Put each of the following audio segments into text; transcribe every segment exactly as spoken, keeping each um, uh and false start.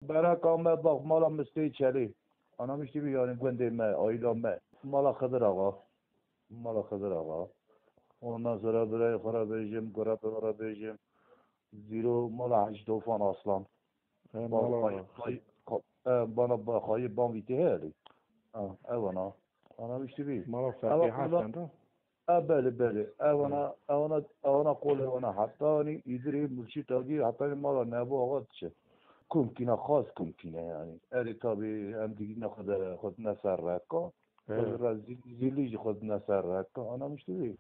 Bereka me bak mala Mistê Çelî. Anlamış gibi yani gundê me, aîla me. Mala Xizir Axa. Mala Xizir Axa. Ondan sonra birayê xwe re bêjim, gurabê xwe re bêjim. Zîro mala Hecî Tofan Aslan. E, Ba-, mala xayî, xayî, xo-, e, bana ba-, xayî ban vîtê heye lê. Ha, ewana. Anlamış gibi. Mala Ewa Fetî kurda- Hesen de. E, belê, belê. Ewana, ewana, ewana qol ewana. Heta hani îdirê Murşîd Agî, heta hani mala Nebo Axa diçe. Kumkîne, xas kumkîne yani. Erê tabi em digîne xwe de, xwe dine ser reka. Evet. Xwe re zî-, zîlî jî xwe dine ser reka. Anlamış gibi.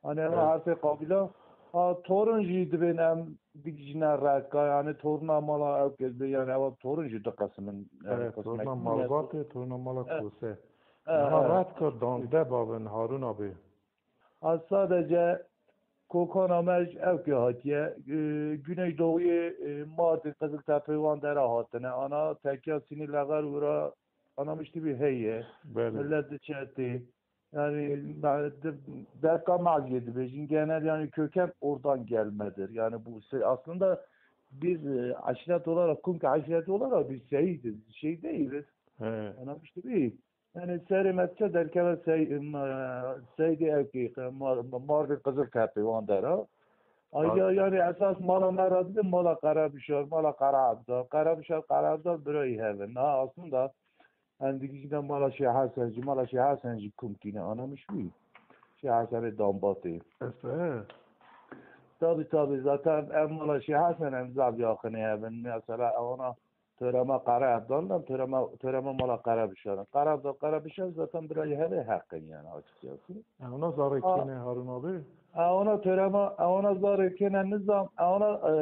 Hani eva Evet. herfê qabîla, ha, torun jî dibên em digîjine reka. Yani toruna mala ew kez be, yani eva torun jî du qesim in. Yani Evet, qismek toruna nîye. Malbatê, toruna mala E, Kose. e, Niha e. Red kir dande bavin Harun abi. Ha, sadece kokana me ji ew kê hatiye. E, Güneydoğu'yê, e, Mardin, Qiziltepe wan dera hatine. Ana tekiya Sinî Lexer û ra anlamış gibi heye. Belê. Millet diçe tê. Yani, me-, de-, Berka Mezgê dibêjin. Genel yani köken oradan gelmedir. Yani bu se-, aslında biz, e, aşiret olarak, Kumk aşireti olarak biz seyidiz. Şey değiliz. He. Anlamış gibi. Yani serê me diçe derkeve sey-, ma-, Seydê Ewkê, ma-, ma-, Mardin Qiziltepe wan dera. Ayrıca yani esas mala me re dibê mala Qerebişar, mala Qere Ebdal. Qerebişar, Qere Ebdal birayî hev in. Ha, aslında em digîjîne mala Şêx Hesen jî, mala Şêx Hesen jî Kumkî ne, anlamış bî? Şêx Hesenê Dambatê. Ese. Tabii, tabii, zaten ev mala Şêx Hesen em zaf yaxinê hev in. Mesela ewana Töreme Qere Ebdal ne, töreme, töreme mala Qerebişar in. Qere Ebdal, Qerebişar zaten birayî hevê heq in yani açıkçası. E, ona zarê Ha. kêne Harun abi? E, ona töreme, e, ona zarê kêne nizam, e, ona, e,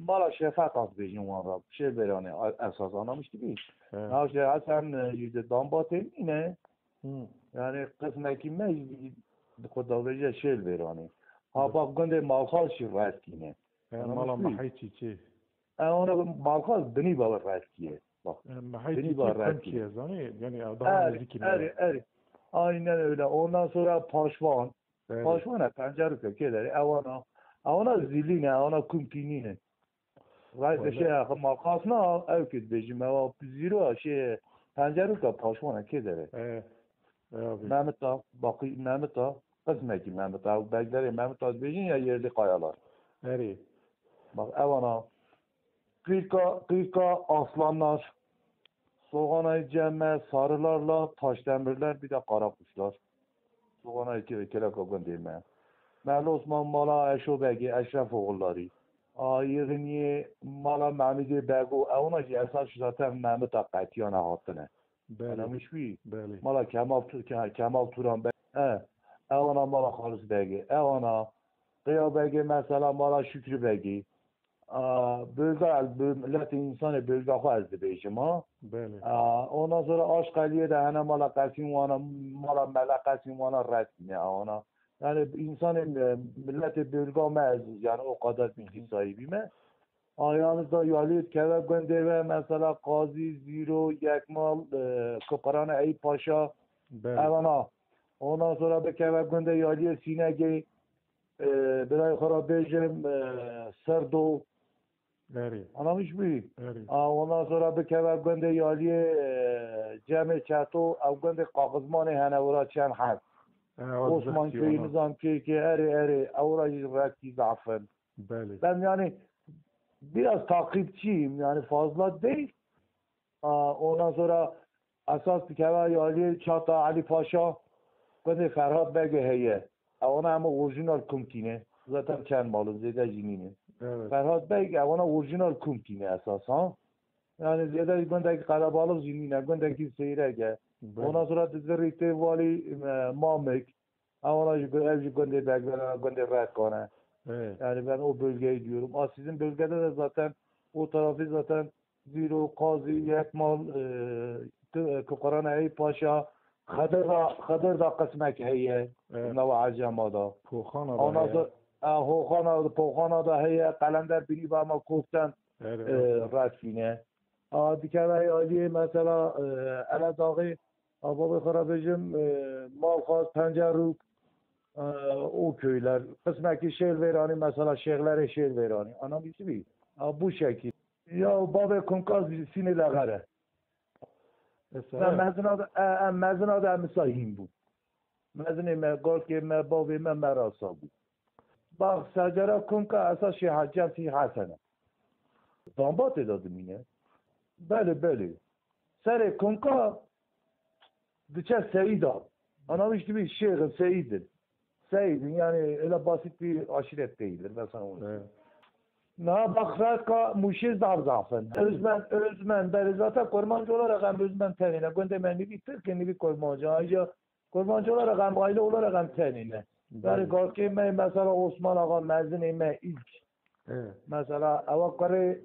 mala Şefeqat bêjin wan ra. Şêr Bêranê, a-, esas anlamış gibi. He. Navşehir Hesen, e, yüzde Dambatê nîne. Hı. Yani qismekî me, bi xwe davêje Şêr Bêranê. Ha, Hı. bak gundê Malxal şî reskîne. He, Anlamış mala bî? Mehê Çîçê. E, ona Malxal binî baba reskî ye. Bak. E, Mehê Binî Çîçê baba reskî. Çî ye, zanî? Yani daha Erê, nêzîkî me. Erê, erê. Aynen öyle. Ondan sonra Paşvan. Erê. Paşvan e, Pencerûke kê derê. Ewana, ewana zîlî ne, ewana Kumkî nîne. Rayde Wele. Şey ya, Malxasna, ew kê dibêjim, ewa zîro, şey, Pencerûke Paşvan e, kê derê. E, e, abi. Mehmeta, bak, Mehmeta, qismekî Mehmeta, ew beglerê Mehmeta dibêjin ya Yerdî Kayalar. Erê. Bak, ewana, Qîrka, qîrka aslanlar, soğanayı ceme, sarılarla taşdemirler, bir de karakuşlar. Soğanayı ke-, keleka gundê me. Mehli Osman mala Eşo Begê, Eşref oğulları. Ayırniye mala Mehmedê Bego, ewana jî esas zaten Mehmeta qetiyana hatine. Belê. Anlamış bî? Belê. Mala Kemal Tu-, Ke-, Kemal Turan Beg. E, ewana mala Xalis Begê. Ewana Qeya Begê mesela mala Şükrü Begê. A, bölge, bö-, milletê insanê bölge xwe ez dibêjim, ha. Belê. A, ondan sonra Aşqeliyê de hene mala Qesîm wana, mala Mele Qesîm wana resmî ne, a, wana. Yani insanê, e, milletê bölge me ez, yani o kadar bilgi sahibi me. A, yalnız da yaliyê keve gundê ve mesela Qazî, Zîro, Yekmal, e, Kuparane Eyüp Paşa, Belê. Evana. Ondan sonra bikeve gundê yaliyê Sînegê, e, birayê xwe re bêjim, e, Serdo. Erê. Anlamış bî? Erê. A, ondan sonra bikeve gundê yaliyê, e, Cemê Çeto, ew gundê Qaxizmanê hene, wira çend heb. E, o Osman zextî Köyü, ona. Nizam Köyü, erê, erê, ew ra jî rekî zaf in. Belê. Ben yani biraz takipçiyim, yani fazla değil. A, ondan sonra esas dikeve yaliyê Çata Elî Paşa, gundê Ferhat Begê heye. Ewana hema orijinal Kumkî ne. Zaten çend malin, zêde jî nîne. Evet. Ferhat Beg, ewana orijinal Kumkî ne esas, ha. Yani zêde gundekî qelebalix jî nîne, gundekî seyrek e. Evet. Ondan sonra dizirî tê valî, e, Mamik. Ewana jî gu-, ev jî gundê Begler e, gundê Rekan e. Evet. Yani ben o bölgeyi diyorum. A, sizin bölgede de zaten o tarafı zaten Zîro, Qazî, Yekmal, e, tu-, e, Kuqrana Eyüp Paşa, Xedir da, Xedir da qismek heye, Evet. Nava Ecema da. Poxana da Ondan heye. sonra, e, Hoxana, Poxana da heye, Qelender Binî ba ma Koften, Evet, e, evet. Resmîne. A, dikeve aliyê mesela, e, Ele Daxê, a, babê xwe re bêjim, e, Malxas, Pencerûk, e, o köyler. Qismekî Şêrvêranî, mesela Şêxlerê Şêrvêranî. Anamî çi bî? A, bu şekil. Ya bavê Kunka Sînê Lexer e. Me mezina de, e, e, mezina de em wisa hîn bûn. Mezinê me, galkê me, bavê me, me rasa bû. Bax, Secera Kunka esas Şêh Hecî Hesen e. Dambatê de dimîne. Belê, belê. Serê Kunka diçe Seyîda. Ana wî jî dibî Şêxin, Seyîdin. Seyîdin, yani öyle basit bir aşiret değildir. Ben sana onu söyleyeyim. Niha bak, Redka Mûşê zaf zaf in. Özmen, Özmen, belê zaten Kurmancî olarak em Özmen tenê ne. Gundê me nivî Tirk e, nivî Kurmancî. Ayrıca Kurmancî olarak em, aile olarak em tenê ne. Yani galkê me mesela Osman Axa, mezinê me ilk. Mesela ewa kurê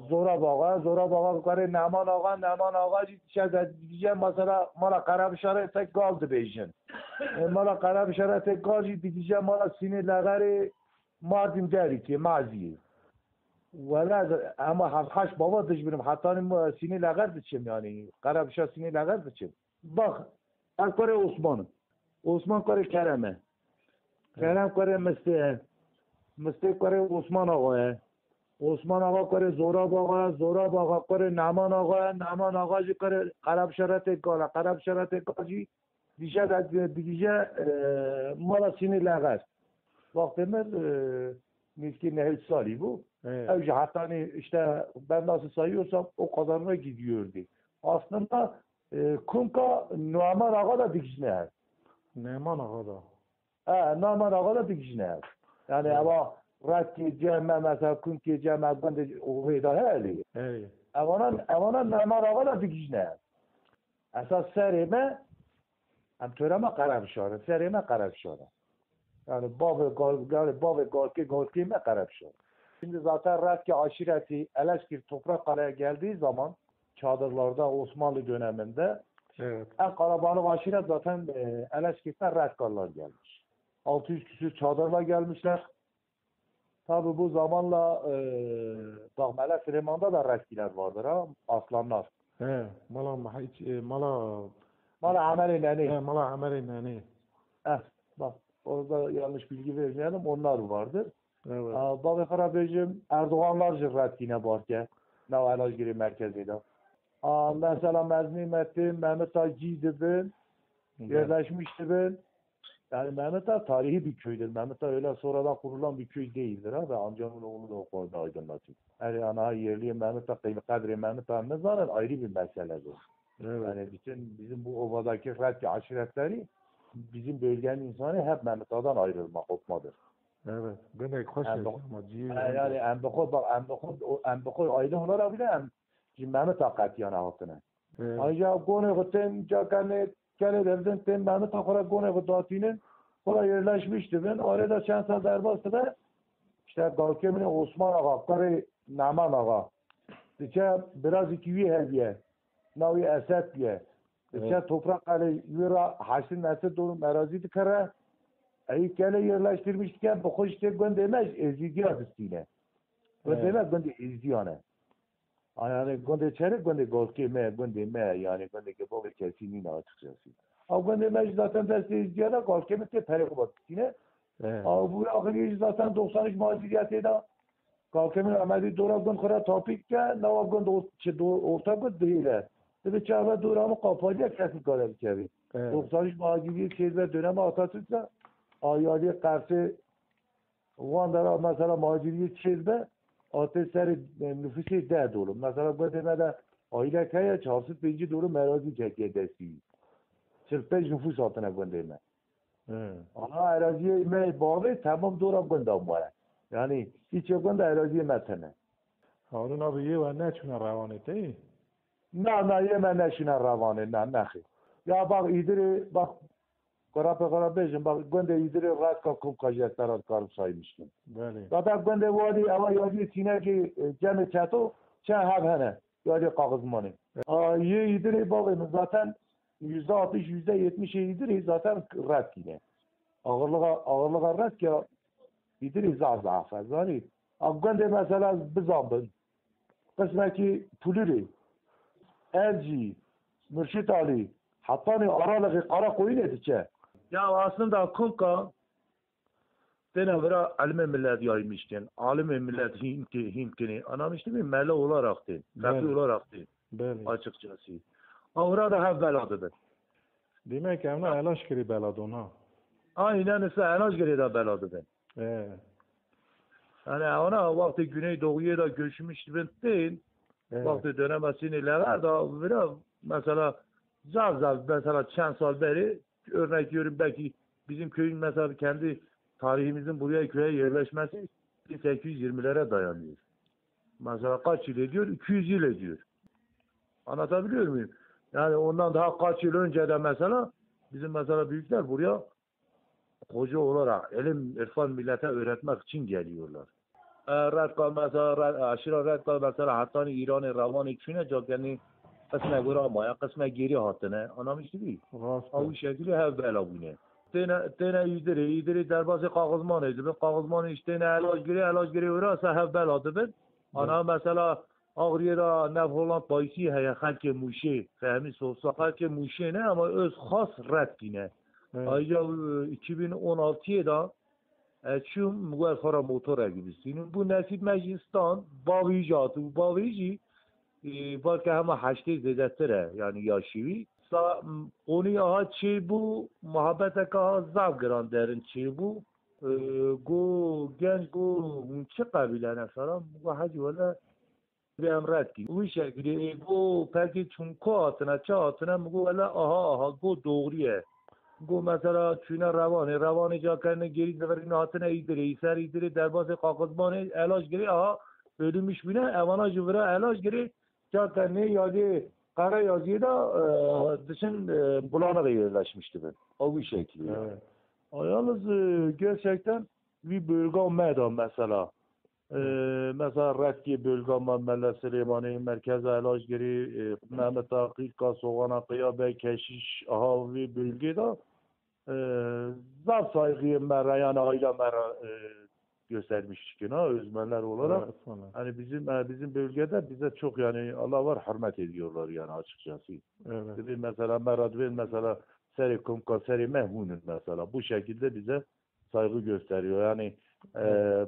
Zorab Axa, Zorab Axa kurê Neman Axa, Neman Axa jî dişe de dibije mesela mala Qerebişarê tek gal dibêjin. E, mala Qerebişarê tek gal jî dibije mala Sînê Lexerê Mardin Derîkê, Maziyê. Wele ama heft heşt bava dijbirim, hetanî Sînê Lexer diçim yani. Qerebişar Sînê Lexer diçim. Bak, ez kurê Osman im. Osman kurê Kerem e. Kerem kurê Mistê ye. Mistê kurê Osman Axa ye. Osman Axa kurê Zorab Axa ye. Zorab Axa kurê Neman Axa ye. Neman Axa jî kurê Qerebşaretê Gal e. Qerebşaretê Gal jî dişe de digije, e, mala Sînê Lexer. Wextê min, e, nêzîkî nehêt salî bû. Ew jî hetanî işte ben nasıl sayıyorsam o kadarına gidiyordu. Aslında E, Kunka Numan Axa da digijine ev. Neman Axa da. E, Numan Axa da digijine ev. Yani ewa Retkê cem e, mesela Kunkê cem e, gundê o vêda heli. Evana, evana Numan Axa da digijine ev. Esas serê me, em töre me Qerebşar in, serê me Qerebşar in. Yani bavê gal-, yani bavê galkê, galkê me Qerebşar. Şimdi zaten Redke aşireti Eleşkir Toprak Kale'ye geldiği zaman çadırlarda Osmanlı döneminde en kalabalık aşiret zaten, e, Eleşkir'den Redkarlar gelmiş. Altı yüz küsür çadırla gelmişler. Tabi bu zamanla, e, bak Mele Süleyman'da da Redkiler vardır ha, aslanlar. He, mala Mahiç, e, mala Mala Emelê Nenê. He, mala Emelê Nenê. Eh, bak, orada yanlış bilgi vermeyelim, onlar vardır. Evet. Aa, bavê xwe re bêjim, Erdoganlar jî Redkîne barke, nav Elazgirê merkezê de. Aa, mesela mezinê me tên Mehmeta Gî dibin, yerleşmiş dibin. Yani Mehmeta tarihi bir köydür. Mehmeta öyle sonradan kurulan bir köy değildir ha. Ben amcamın oğlunu da o konuda aydınlatayım. Yani ana yerli Mehmeta, kıymet, kadri Mehmeta ne zaten ayrı bir meseledir. Evet. Yani bütün bizim bu ovadaki Redki aşiretleri bizim bölgenin insanı hep Mehmeta'dan ayrılma, kopmadır. Evet. Gene hoş ama cihî. Yani em bi xwe, bak, em bi xwe, em bi xwe aile olarak bile em ji Mehmeta qetiyane hatine. Ayrıca gonê xwe tên ca kenê, kenê devdin tên Mehmeta xwe re gonê xwe datînin, xwe re yerleşmiş dibin. Arê de çend sal derbas dibe, işte galkê min Osman Axa, kurê Neman Axa. Diçe birazîkî wî hediye. Navê Esed ye. Diçe toprak elê wî re haşir nesil dor û merazî dikere. Ey kele yerleştirmiş dike, bi xwe ji tê gundê me ji Êzîdiya distîne. Gundê me gundê Êzidiyan e. A, yani gundê çere gundê galkê me, gundê me, yani gundê ke bavê kesî nîne açıkçası. A gundê me jî zaten destê Êzidiya de galkê min tê perê xwe distîne. A, bu axirî jî zaten doksan üç muhaciriyetê de galkê min Amedî dora gund xwe re tapî dike, nava gund or-, çi do-, orta gund dihêle. Dibe çaxve dora min qapaliye, kes nikare bikevê. Doksan üç muhaciriyê çêdibe dönema Atatürk de, a, yaliyê Qersê Wan dera mesela muhaciriyê çêdibe, atê serê, e, nüfusê deh dolu. Mesela gundê me de ailek heye, çar sed pêncî dolu merazî ketiye destî wî. Çil pênc nüfus hatine gundê me. Ana eraziyê me bavê temam dora gunda me ye. Yani hiçê gunda eraziyê me tine. Harun abi yê we neçûne Rewanê tê? Na, na, yê me neşîne Rewanê, na, nexê. Ya bak, Îdirê, bak, Xwe ra pê xwe ra bêjin, bak, gundê Îdirê Redka Kumka jî ez te ra dikarim saymişkim. Belê. Zaten gundê walî, ewa yaliyê tînekê, e, cemê çeto, çend heb hene, yaliyê Qaxizmanê. A, yê Îdirê bavê min zaten yüzde altmış, yüzde yetmiş yê Îdirê zaten Redkî ne. Ağırlığa, ağırlığa Redka Îdirê zaf zaf e, zanî. A, gundê mesela bizan bin. Qismekî Pulurê, Elcî, Murşit Alî, hetanî Aralixê Qarakoyînê diçe. Ya aslında Kumka, Têne vira ilmê millet yaymış tên, alimê millet hîn ki-, hîn kinê. Anlamış değil mi? Mele olarak tên, fekî Belê. olarak tên. Belê. Açıkçası. Avra da hev bela dibin. Demek ki evna elaş kirî bela dona. Aynen ise elaş kirî da bela dibin. Ee. Yani ona vakti Güneydoğu'ya da göçmüş bin değil. Evet. Vakti dönemesini lever da vira mesela zar zar mesela çend sal beri örnek veriyorum belki bizim köyün mesela kendi tarihimizin buraya köye yerleşmesi bin sekiz yüz yirmilere dayanıyor. Mesela kaç yıl ediyor? iki yüz yıl ediyor. Anlatabiliyor muyum? Yani ondan daha kaç yıl önce de mesela bizim mesela büyükler buraya hoca olarak ilim, irfan millete öğretmek için geliyorlar. E, Redka mesela, Red, aşira Redka mesela hatanî İranê revanê çûne ca kenê qisme gura maya, qisme geri hatine. Anlamış değil. Rast. Ew şekilî hev bela bûne. Têne, têne îdirê, îdirê derbasê kaxizmanê dibin. Kaxizmanê îş têne elaş girê, elaş girê wira se hev bela dibin. Ana mesela Agriye de Nev Holland Bayisi heye, xelkê Mûşê, Fehmî Sosa. Xelkê Mûşê ne ama öz xas Redkî ne. Evet. Ayrıca e, iki bin on altıya da e, çûm wer xwe re motorek bistînim. Bu nesîb me jî stand, bavê jî hatibû. Bavê jî e, belke hema heştê zêdetir e, yani yaşî wî. Sa, m, qonî aha çêbû, muhabbeteke aha zaf giran derin çêbû. E, go genç go hûn çi qebîle ne falan? Go hecî wele Bi em red kî. Wî şekilî ê go pekî çûn ku hatine, çi hatine, min go wele aha, aha, go doğru ye. Go mesela çûne Rewanê, Rewanê ca kerine gêrî zivirîne hatine Îdirê, î ser Îdirê derbasê Qaqizmanê, elaş girê, aha, ölmüş bîne, evana ji vira elaş girê, ca kerine yadê Qereyaziyê de, e, diçin, e, Bulanixê yerleşmiş dibin. O wî şekilî ye. Evet. A, yalnız, e, gerçekten wî bölga me de mesela. Ee, mesela Redkê bölga me, Mele Silêmanê, Merkeza Elajgirê, e, Mehmeta, Qîrka, Soxana, Qiya Bey, Keşiş, aha vê bölgê de, e, zaf saygıyê me re, yani aile me re, e, göstermiş dikin ha, özmenler olarak. Evet, sonra. Hani bizim, e, bizim bölgede bize çok yani Allah var hürmet ediyorlar yani açıkçası. Evet. Dibê mesela me re dibên mesela serê komka, serê me hûn in mesela. Bu şekilde bize saygı gösteriyor. Yani, e,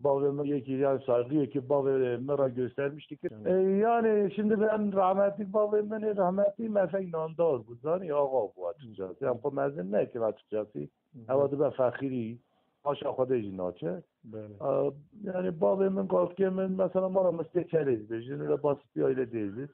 bavê min yekî, yani saygı yekî bavê min re göstermişti ki. Evet. E, yani şimdi ben rahmetlik bavê min, rahmetli Mefek Nandar bu, zanî ağa bu açıkçası. Yani xwe mezin nekin açıkçası. Hı hı. Eva dibe fexîrî, paşa xwe de jî naçe. Belê. E, yani bavê min, kalkê min, mesela mala mistê çerê dibêjin, öyle basit bir aile değiliz.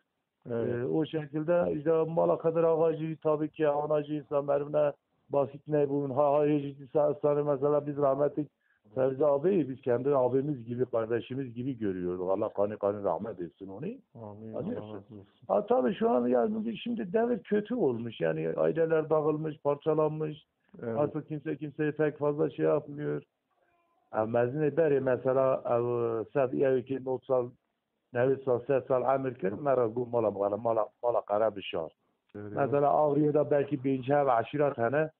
Evet. Ee, o şekilde işte Mala Kadir Ağa jî tabii ki ana jî insan merivine basit nebûn. Ha, ha, hê jî dîsa sanırım mesela biz rahmetli Fevzi abi, biz kendi abimiz gibi, kardeşimiz gibi görüyorduk. Allah kanı kanı rahmet etsin onu. Amin. Anlıyorsun? Allah razı olsun. Ha, tabii şu an yani şimdi devir kötü olmuş. Yani aileler dağılmış, parçalanmış. Evet. Artık kimse kimseye pek fazla şey yapmıyor. Ev mezinê berê mesela ev sev ev ki not sal newid sal, sed sal emir kir, me re got mala, mala, mala, mala qere bişar. Evet. Mesela Avriyê de belkî pêncî hev eşîret hene.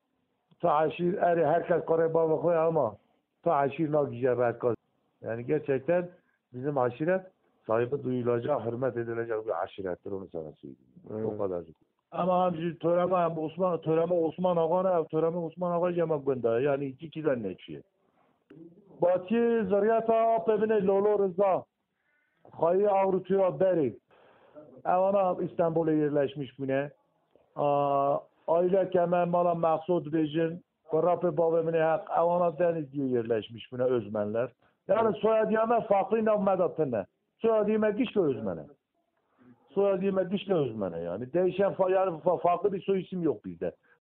Tu eşîr, erê her kes karê bavê xwe ye ama tu eşîr nagihîje redka. Yani gerçekten bizim aşiret saygı duyulacak, hürmet edilecek bir aşirettir, onu sana söyleyeyim. Evet. O kadar. Ama hem jî töreme hem Osman, töreme Osman Ağa ne, ev töreme Osman Ağa jî hema gund e. Yani iki kişiden neçiye. Batiyê zerriyeta apê binê Lolo Rıza. Xayê Avrutuya berê. Ewana İstanbul'e yerleşmiş bûne. A, aile keme mala Mexsud bêjin. Kurapê bavê min ê heq. Ewana Denizli'ye yerleşmiş bûne Özmenler. Yani soyadiya me farklı nav me de tine. Soyadiya me gişke Özmene. Soyadiya me gişke Özmene yani. Değişen fa-, yani fa-, farklı bir soy isim yok bizde.